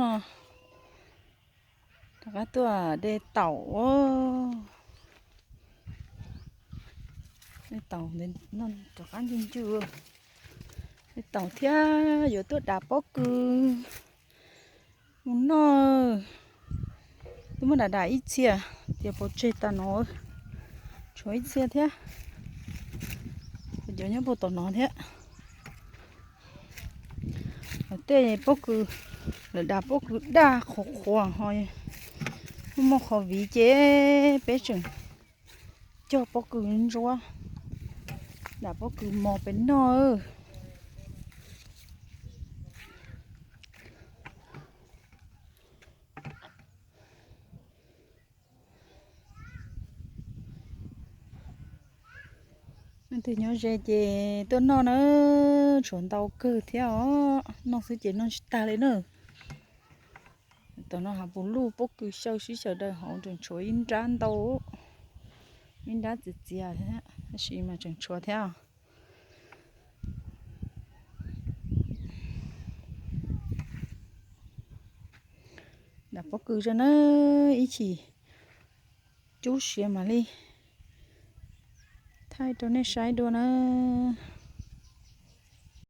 No rov qab tuaj de taum, de taum rov qab ncw ncw, de taum thiab yuav tuaj dam pob kws mus noj. Twb muab dam dam ib txhia, tias puas tseg tag no, tshuav ib txhia thiab, cov nyob puag tom no thiab. Tej pob kws, lawv dam pob kws daj qhuav qhuav ho muaj qhov viv ces peb tseem cog pob kws ntsuab, dam pob kws mos pem noj. Leej twg nyob ze ces tuaj noj na, tshuav ntau kawg thiab os, noj xwb ces noj tsis tag li na. Tom no hav pus luj pob kws xyaw sib xyaw daws hauv tseem tshuav ib nrab ntau, ib nrab txias txias thiab, tab sis mas tseem tshuav thiab. Dam pob kws tso na, ib chim cub siav mam li thaij rau nej saib dua na.